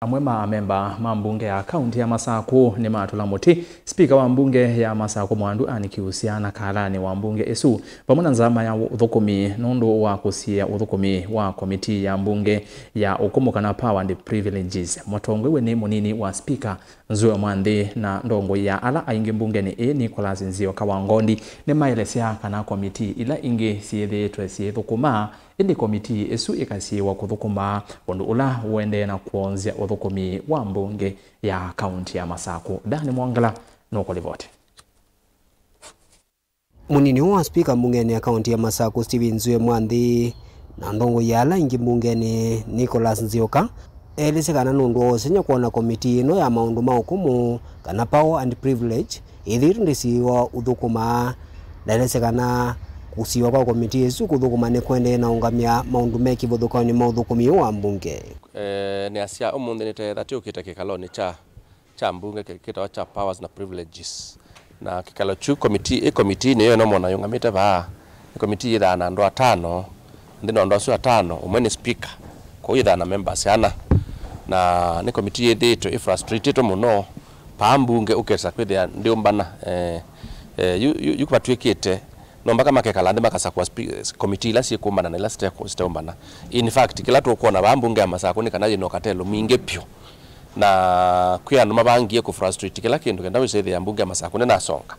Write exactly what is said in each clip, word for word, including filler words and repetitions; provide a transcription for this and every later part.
Amwe ma amemba ma mbunge ya kaunti ya Masakũ nĩmatũla mũtĩ spika wa mbunge ya Masakũ Mwandu Ann Kiusya na kalanĩ wa mbunge ĩsu, vamwe na nzama ya ũthũkũmi nũndũ wa kũsiĩĩa ũthũkũmi wa komitii ya mbunge ya ũkũmũ kana Power and Privileges. Mũtongoi we nĩ mũnini wa spika Nzue Mwanthi, na ndongoi ya ala aingĩ mbungenĩ ĩĩ, Nicholas Nzioka wa Ngondi, nĩmaelesya kana komitii ila ingĩ syĩthĩĩtwe syĩthũkũmaa, ĩndĩ komitii ĩsu ĩkasiĩĩwa kũthũkũma ũndũ ũla ũendee na kwonzya ũthũkũmi wa mbunge ya kaunti ya Masakũ. Dan Mwangala nũkũlivoti. Mũnini wa spika mbungenĩ ya kaunti ya Masakũ, Stephen Nzue Mwanthi, na ndongoi ya ala aingĩ mbungenĩ, Nicholas Nzioka, elesya kana nũndũ wa ũsengy'a kwona komitii ĩno ya maũndũ ma ũkũmũ, kana Power and Privilege, ĩthĩĩtwe ndĩsiĩĩwa ũthũkũma. Ndaelesya kana kũsiĩĩwa kwa komitii ĩsu kũthũkũma nĩkũendee na ũngamya maũndũ me kĩvathũkany'o ma ũthũkũmi ũũ wa mbunge. Eh, nĩasya ũmũnthĩ nĩteetha tũkĩte kĩkalonĩ kya kya mbunge kĩ-, kĩtawa kya Powers na Privileges. Na kĩkalo kyu komitii, ĩ komitii nĩyo ĩno mwona yũngamĩte vaa, nĩ komitii yĩthaa na andũ atano, nthĩnĩ wa andũ asu atano, ũmwe nĩ speaker, kwoou yĩthaa na members ana. Na nĩ komitii yĩthĩĩtwe ĩ frustrated mũno, paa mbunge ũkesa kwĩthĩa ndĩũmbana. Eh, eh, yu, yu, yu vatw'ĩkĩte no mpaka makekala nthĩ makasakũa spe-, komitii ila syĩkũmbana na ila site-, siteũmbana. In fact, kĩla tũkwona vaa mbunge ya Masakũ nĩ kana yĩna ũkatelo mwingĩ vyũ. Na kwĩ andũ mavangie kũ frustrate kĩla kĩndũ kenda wĩsĩthĩa mbunge ya Masakũ nĩnasonga.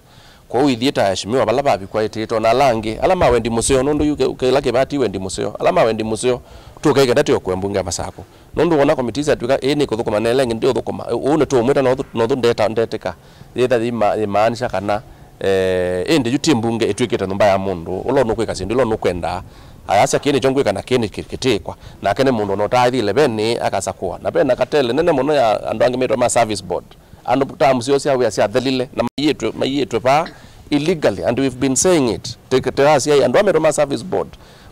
Kwoou ithyĩ ta aheshimiwa vala vavikwa ĩtĩĩto na ala angĩ, ala ma wendi mũseo, nũndũ yu ke-, kĩla kĩvaa ti wendi mũseo, ala ma wendi mũseo, tũke kenda tũyokũe mbunge ya Masakũ. Nũndũ wona komitii syatw'ĩka ĩĩ nĩkũthũkũma na ĩla ĩngĩ ndĩũthũkũma, ũu nĩtũũmwĩta na ũthũ-, na ũthũ ndeta-, ndetĩka. Yĩtha yĩma-, yĩmaanisha kana, eh, ĩndĩ yu ti mbunge ĩtw'ĩkĩte nyũmba ya mũndũ, ũla ũnũkwĩka syĩndũ ila ũnũkwendaa. Ayasya, kĩĩ nĩkyo ngwĩka na kĩĩ nĩ kĩ-, kĩtĩĩkwa. Nake nĩ mũndũ ona ũtaathile venĩ akasakũa. Na vena katele nene mũno ya andũ angĩ metwa ma service board. Andũ term syoo sya wĩa syathelile na maiĩtwe, maiĩtwe vaa illegally, and we've been saying it. Te-, te asyai, andũ aa metwa ma service board.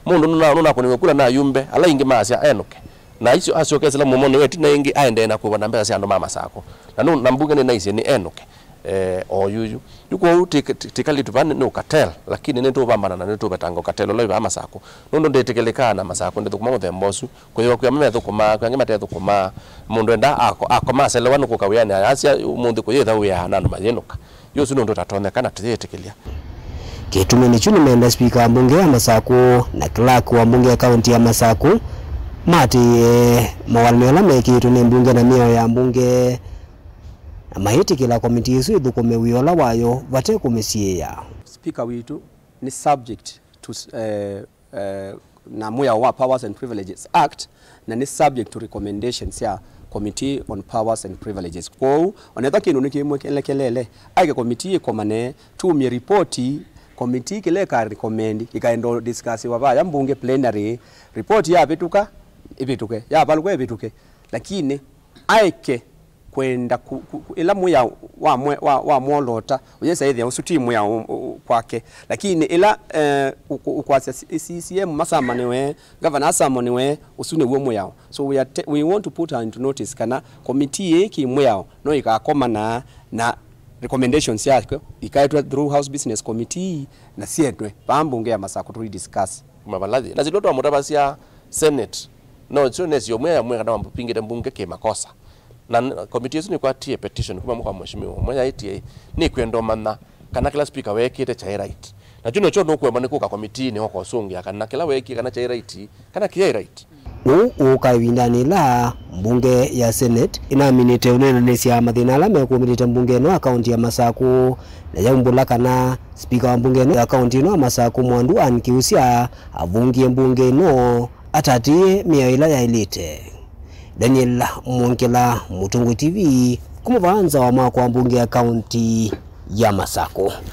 Mũndũ nũna-, nũnakũniwe kula na ayumbe, ala ingĩ maasya enũke. Na icio asyokesela mũmonĩ wetu na ĩngĩ aendee na kũĩva na mbesa sya andũ ma Masakũ. Na nũ-, na mbunge nĩnaisye nĩ enũke. Eh, o yuyu. Yu kwoou ti-, ti-, tikali tu vaa nĩ, nĩ ũkatel, lakini nĩtũvambana na nĩtũvetanga ũkatel ũla wĩ vaa Masakũ. Nũndũ ndĩtĩkĩlĩkaa na Masakũ ndĩthũkũma mũthemba ũsu. Kwĩthĩwa kwĩ amwe methũkũmaa, kwĩ angĩ matethũkũmaa. Mũndũ enda ako-, akoma aselewa nĩ kũka wĩanĩ, ayasya ũmũnthĩ kũyĩtha wĩa na andũ mayĩnũka. Yu ũsu nĩ ũndũ ũtatonyeka na tũyĩtĩkĩlya. Kĩtumi nĩkyu nĩmenda spika wa mbunge ya Masakũ na clerk wa mbunge ya kaunti ya Masakũ matĩĩe mawalany'o ala mekĩĩtwe nĩ mbunge na mĩao ya mbunge, na mayĩtĩkĩla komitii ĩsu ĩthũkũme wĩa ũla wayo vate kũmĩsiĩĩa. Speaker witũ nĩ subject to, eh, eh, na mwĩao wa Powers and Privileges Act, na nĩ subject to recommendations sya Committee on Powers and Privileges. Kwoou, onetha kĩndũ nĩkĩmwekelekelele, aike komitii ĩkomane, tumie ripoti, komitii kĩla ĩka recommend, ĩkaenda discussiwa vaya mbunge plenary, ripoti yavĩtũka, ĩvĩtũke, yavalũka ĩvĩtũke. Lakini, aeke kwenda ku, ku, ku, ĩla mwĩao wa mwe, wa, wa mwolota, ũyĩsa ĩthĩa ũsu ti mwĩao ũ, ũ, kwake. Lakini ĩla, eh, ũkũ-, ũkwasya C-, C C M masamaniwe, ngavana asamaniwe, ũsu nĩw'o mwĩao. So we are te-, we want to put her into notice kana komitii ĩĩ kĩ mwĩao no ĩkakomana na recommendations syakyo ikaetwe through House Business Committee na sietwe vaa mbunge ya Masakũ tũi discuss. Kuma vala yĩ. Na sitwa twamũtavasya Senate, no sio nesi ũmwe ya mwĩao kana wambingĩte mbunge kĩ makosa. Na n-, komiti ĩsu nĩkwatie petition kuma kwa mheshimiwa ũmwe yaĩtie, nĩkwenda ũmanya kana kĩla speaker weekĩte kyaĩ right. Nakyo nĩkyo nũkwemwa nĩ kũka komitiinĩ ũkosũngĩa kana kĩla weekie kana kyaĩ right, kana kĩyaĩ right. Ũu ũũka ĩvindanĩ ĩla mbunge ya Senate ĩnaminĩte ũneenanĩsya mathĩna ala mekũmĩlĩte mbunge ĩno ya kaunti ya Masakũ, na yaumbũla kana spika wa mbunge ĩno ya kaunti ĩno ya Masakũ Mwandu Ann Kiusya avungie mbunge ĩno atatĩĩe mĩao ĩla yaĩlĩte. Daniel Mwongela, Mũtũngũ T V, kuma vaa nza wa mwako wa mbunge ya kaunti ya Masakũ.